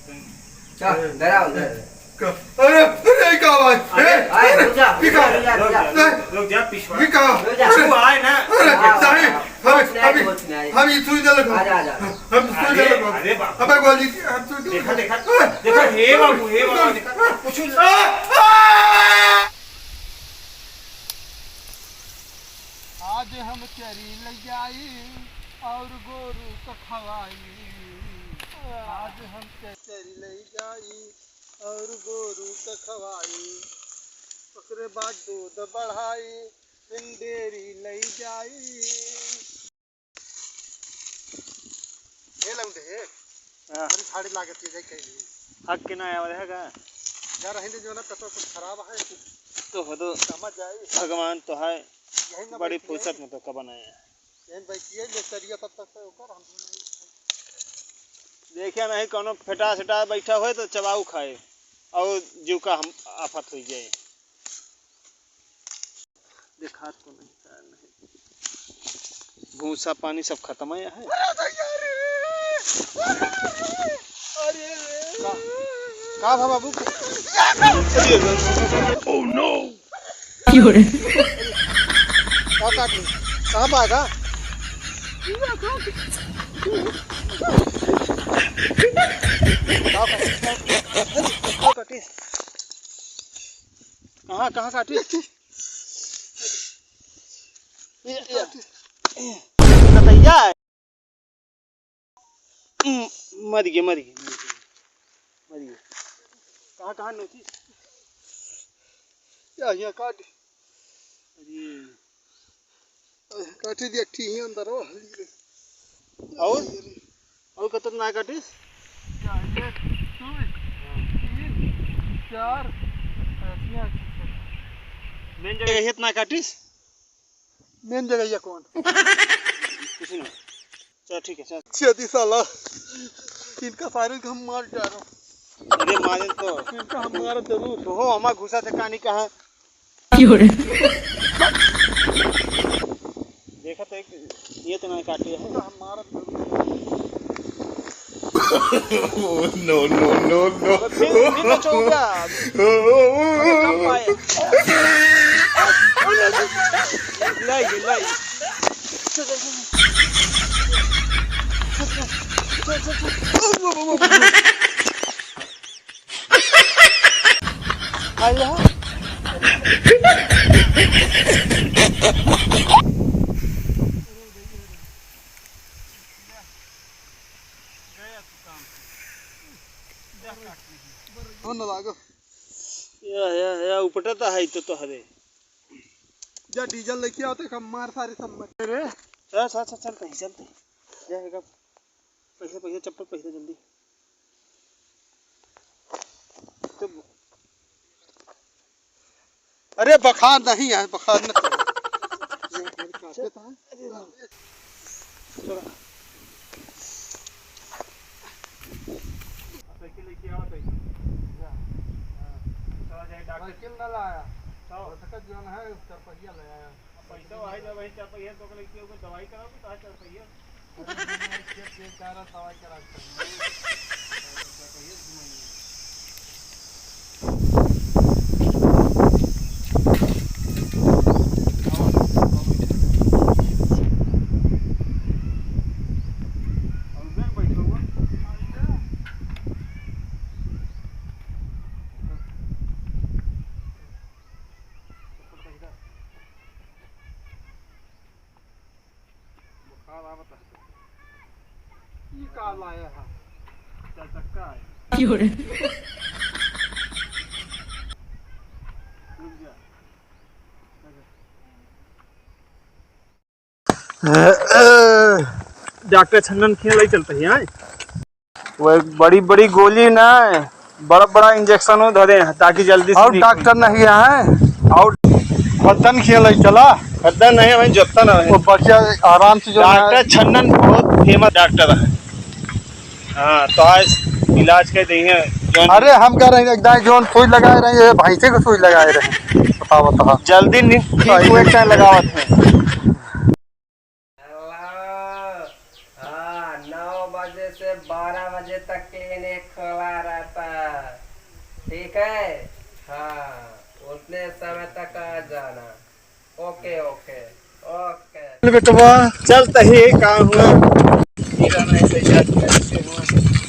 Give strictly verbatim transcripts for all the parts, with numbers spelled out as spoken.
चल, डराओ, डराओ। अरे, अरे, ये का आवाज? अरे, ए, अरे, अरे, रुक जा, ये का? रुक जा, रुक जा, ए, रुक जा, पिछवा। ये का? रुक जा। अरे, तू आए ना। अरे, आओ, नहीं, आओ, हम, कुछ नहीं, हम, कुछ नहीं। हम ये सुई दे लगा। आजा, आजा। हम सुई दे अरे, लगा। अरे बाबू। अबे गोली, हम सुई दे देखा, लगा। देखा, देखा, हे बाबू, हे बाबू, देखा। कुछ आ, आ! आज हम चरी ले जाई और गोरू का खवाई। आज हम चरी ले जाई और गोरू का खवाई। ओकरे बाद दूध बढ़ाई, फिर डेरी ले जाई। हे लौंडे, हे। हाँ। बड़ी भारी लागत है, जाई कहीं। हक के ना आवे है का? जा रहे हैं, जो ना पेट्रोल कुछ खराब है। तो हो तो समझ जाई। भगवान तो है, यही ना बड़ी बैठिए। फुर्सत में तो कब बनाया है। यही बैठिए, ले चलिए तब तक तो ओकर हम दोनों ही। देखिए नहीं, कोनो फेटा सेटा बैठा होए तो चबाऊ खाए और जीव का हम आफत हो जाए। देखात को नहीं, का नहीं। भूसा पानी सब खत्म है, है। अरे भैया रे! अरे रे! का, का भा बाबू? Oh no! क्यों रे? का काट ली? कहाँ पाएगा? का काट-, का काटी? कहाँ, कहाँ काटी? ये, ये। कतैया है। उम, मर गए, मर गए, मर गए, मर गए। कहाँ, कहाँ नोची? या, या काट। अरे। काटी दिया, ठीक ही अंदर हो। और? और कतक ना काटिस? या, एक, दो, तीन, चार, पाँच, यहाँ। मेन जगह हित ना काटिस? मेन जगह ये कौन? कुछ ना। चल, ठीक है, चल। छेदी साला, इनका सारे को हम मार डालो। अरे, मारे तो। इनका हम मारा जरूर। तो हो, हमार घुसा थे कहानी कहाँ? क्यों रे? देखा तो एक, ये तो नहीं काटी है। इनका हम मारा जरूर। Oh, no, no, no, no। फिर, फिर तो चौका। अरे, कम पाए। लाई, लाई। कौन लागो? या, या, या, उपटत है तो तोहरे। जा डीजल लेके आओ, तो हम मार सारे सब मर रे। चल, चल, चल, चल, कहीं चलते। जा, एक पैसा, पैसा, चप्पल पैसा, जल्दी। तो अरे, बुखार नहीं है, बुखार न चढ़े। चल। चला। साइकिल लेके आवा, साइकिल। हाँ। चला जाए डॉक्टर। साइकिल न लाया। तो? हो सके जौन है, चार पहिया ले आया। पैसा वही जब वही चार पहिया तो लेके ओकर दवाई कराबू, तो चार पहिया। बुखार आवत है। ई का लाया है? चार चक्का है। क्यों रे? रुक जा। डॉक्टर छन्नन खिया लई चलते ही, आए? वो एक बड़ी बड़ी गोली ना, बड़ा बड़ा इंजेक्शन हो धरे हैं, ताकि जल्दी से और निकले। डॉक्टर नहीं है? और खद्दन खेल है, चला। खद्दन नहीं है भाई, जोतन है। वो बढ़िया आराम से जो डॉक्टर है। छन्नन बहुत फेमस डॉक्टर है। हाँ, तो आज इलाज कर देंगे। जौन अरे, हम कह रहे हैं, एक दाई जौन सुई लगाए रहे हैं, ये भैंसे को सुई लगाए रहे हैं। बताओ, बताओ। जल्दी नि-, ठीक हुए, एक टाइम लगावत है। हेलो, हाँ, नौ बजे से बारह बजे तक क्लिनिक खुला रहता है, ठीक है? हाँ, उतने समय तक आ जाना। ओके, ओके, ओके। चल बेटवा, चल तही काम हुआ।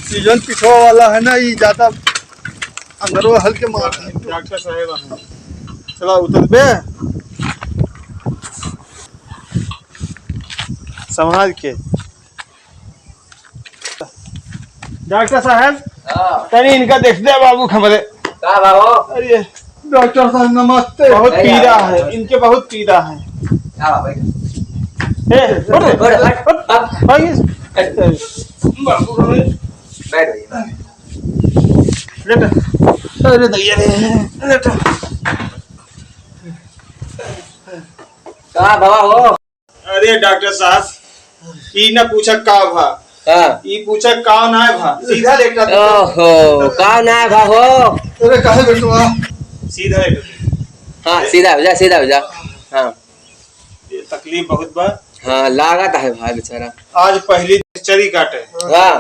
सीजन पिछवा वाला है ना, ये ज्यादा अंदरो हल्के मार। डॉक्टर साहब, चला उतर बे। संभाल के। डॉक्टर साहब, हाँ। तनी इनका देख दे बाबू हमरे। का बाबू? अरे, डॉक्टर साहब, नमस्ते। बहुत पीड़ा है, इनके बहुत पीड़ा है। का बाबू? ए, उठ, उठ, हट, हट। भाई, बाबू, बैठ भैया। लेट। अरे दैया रे, लेट। का बाबा हो? अरे डॉक्टर साहब, ई ना पूछा का भा, हाँ। ई पूछा का ना भा, सीधा लेटा दे। ओहो, का ना भा हो? अरे काहे बेटवा? सीधा लेटा दे। हाँ, सीधा हो जा, सीधा हो जा। हाँ। ये तकलीफ बहुत बा। हाँ, लागत है भाई बेचारा। आज पहली चरी काटे। हाँ।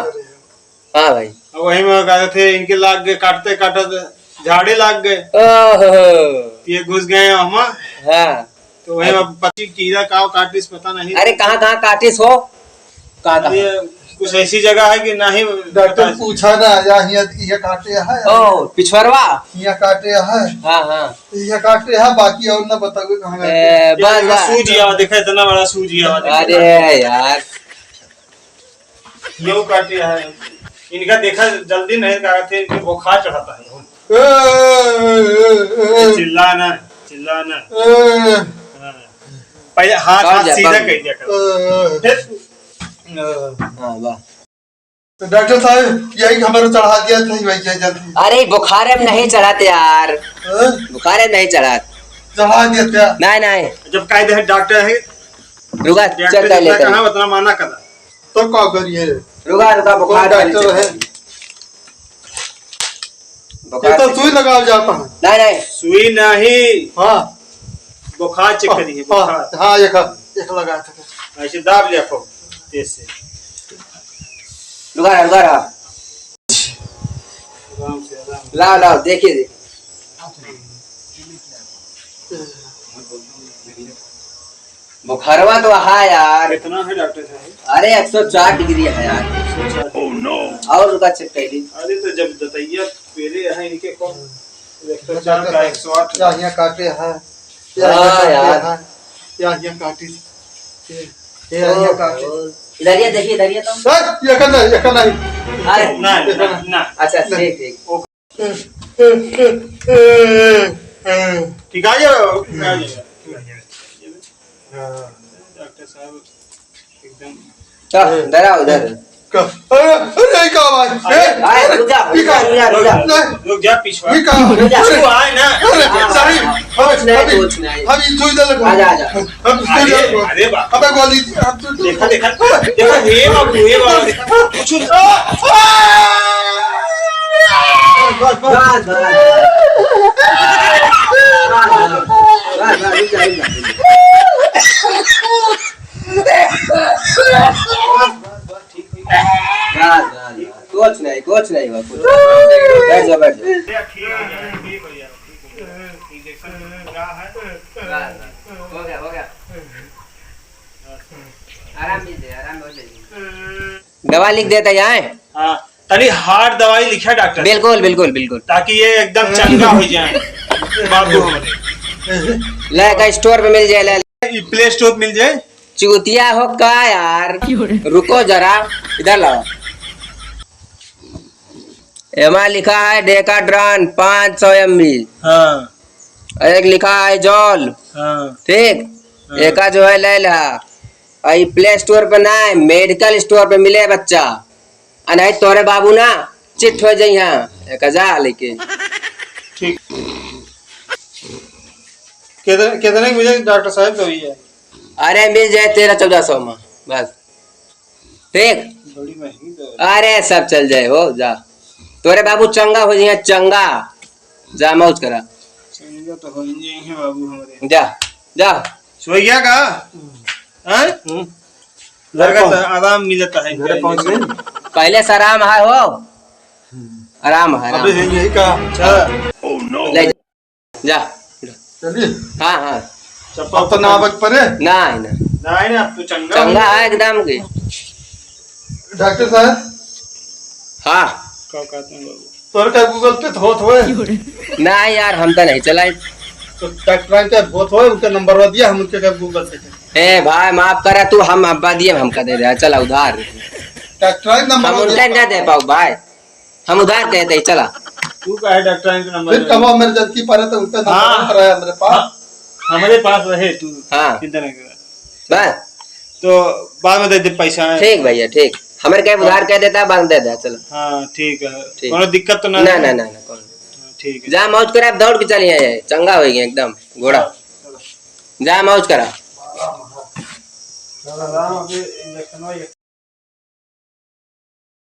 हाँ भाई। अब वही में कहते थे, इनके लाग गए, काटते काटते झाड़े लाग गए। ओहो। ये घुस गए हम। हाँ। तो वही अब पति कीड़ा का काटिस पता नहीं। अरे कहाँ कहाँ काटिस हो? कहाँ कहाँ? ये कुछ ऐसी जगह है कि नहीं डॉक्टर पता। पूछा ना, या हिया, हिया काटे है। ओ, पिछवरवा? हिया काटे है। हाँ, हाँ। हिया काटे है, बाकी और ना बताओ कहाँ ए, काटे। बस, यहाँ बस। सूज गया, देखा इतना बड़ा सूज गया, देखा। अरे यार। यो काटे है। इनका देखा जल्दी नहीं, कहा थे, इनके बुखार चढ़ाता है। ए, ए, ए, ए, ए। चिल्ला ना, चिल्ला ना। ए। हाँ। पहले हाथ, कहाँ हाथ जा, सीधा कहाँ? कर दिया करो। ए, ए। फिर, हाँ, वाह। तो डॉक्टर साहब, यही हमारे चढ़ा दिया था, वही क्या जल्दी। अरे, बुखारे में नहीं चढ़ाते यार। हाँ? बुखारे में नहीं चढ़ात। चढ़ा दिया क्या? नहीं, नहीं। जब कायदे है डॉक्टर है, रुका, डॉक्टर चेक कर जितना लेते हैं। कहा, उतना माना करा। तो का करिए? रुका, रुका, बुखार डॉक्टर है। ये बुखार तो सुई लगावल जाता है। नहीं, नहीं। सुई नहीं। हाँ। बुखार चेक करिए, हाँ, बुखार। हाँ, एक, एक लगा था। ऐसे दाब लिया खूब तेज से। रुका रहा, रुका रहा। आराम से, आराम से। लाओ, लाओ, देखिए, देखिए। बुखारवा तो है यार। कितना है डॉक्टर साहब? अरे, एक सौ चार डिग्री है यार। एक सौ चार डिग्री। और रुका, चेक कर ली। अरे, तो जब दतैया पेले है इनके कौन? एक सौ चार का एक सौ आठ। या यहाँ काटे है, या हाँ यहाँ काटे यार। है, या यहाँ काटी। ये, ये यहाँ काटे। इधर ये देखिए, इधर ये तो। सर, ये करना, ये करना है। अरे। ना, ना, ना। अच्छा, ठीक, ठीक। ठीक आ जाओ, ठीक आ जाओ। हाँ। डॉक्टर साहब, एकदम। चल, डरा उधर। का-, अरे, अरे, ये का भाई? अरे, ए, भाई, रुक जा, ये का? रुक जा, रुक जा, रुक जा। नहीं। रुक जा, पिछवा। ये का? रुक जा। तू आए ना। अरे, हाँ, सॉरी। हाँ, कुछ नहीं, अभी, कुछ नहीं। अभी सुई दे लगा। आजा, आजा। हम सुई दे अरे, लगा। अरे बाप। अबे गोली, हम सुई दे देखा, देखा, देखा, हे बाबू, हे बाबू, देखा, कुछ नहीं। बस, बस। बस, बस। बस, बस, रुक जा, रुक जा, रुक जा। बस, बस, बस, ठीक, ठीक। बस, बस, बस। कुछ नहीं, कुछ नहीं हुआ, कुछ नहीं। बैठ जाओ, बैठ जाओ। बस, बस। हो गया, हो गया। आराम मिल जाए, आराम हो जाए। दवा लिख देता यहाँ। हाँ, तनी हार्ड दवाई लिखा डॉक्टर। बिल्कुल, बिल्कुल, बिल्कुल। ताकि ये एकदम चंगा हो जाए। बाबू हमारे। ले का स्टोर पे मिल जाए, ले। ई प्ले स्टोर पे मिल जाए। चूतिया हो का यार? रुको जरा, इधर लाओ। एमा लिखा है डेकाड्रॉन पाँच सौ एम जी। हाँ। और एक लिखा है जॉल। हाँ। ठीक? हाँ। एका जो है ले ला। और ई प्ले स्टोर पे ना है, मेडिकल स्टोर पे मिले बच्चा। आ नहीं तोरे बाबू ना चिट हो जाई, हाँ, एक हजार लेके। ठीक। कितने, कितने की मिले डॉक्टर साहब दवाई है? अरे मिल जाए तेरह चौदह सौ में, बस। ठीक? बड़ी महंगी दवाई। अरे सब चल जाए हो, जा। तोरे बाबू चंगा हो जाए, चंगा। जा मौज करा। चंगा तो हो ही जाए हैं बाबू हमारे। जा, जा। सो गया का? हैं? हम्म। घर का तो आराम मिलता है। घर पहुंच गए? पहले से आराम है हो। आराम है, आराम अबे है। यही का। अच्छा। ले जा। जा। चलिए। हाँ, हाँ। चप्पल अब तो ना आवे के परे? ना है ना। ना है ना, अब तो चंगा चंगा हो गया। है एकदम के। डॉक्टर साहब। हाँ। का कहते हैं बाबू? तोर का Google Pay तो होत होए? ना यार, हम तो नहीं चलाई। तो डॉक्टर का होत होए, उनका नंबर दिया, हम उनके का Google Pay करें। ए भाई, माफ करा तू, हम अब्बा दिए, हमका दे दे, चला उधार। डॉक्टर का हम नंबर उनका दिया। ना दे पाऊ भाई। हम उधार दे दे, चला। तू काहे डॉक्टर के नंबर फिर दे? कबो इमरजेंसी पड़े तो उनका नंबर हाँ। रहे हमरे पास। हाँ, हमरे पास रहे तू। हाँ। चिंता नहीं कर। बस। तो बाद में दे दे पैसा। ठीक भैया, ठीक। हमरे कहे उधार कह देता, बाद में दे दे, चला। हाँ, ठीक है। ठीक। कोनो दिक्कत तो ना ना, है? ना, ना, ना, कौन? हाँ, ठीक है। जा मौज करा, दौड़ के चली आए, चंगा हो गया एकदम घोड़ा। हाँ, चलो। जा मौज करा। चलो, राम, अभी इंजेक्शन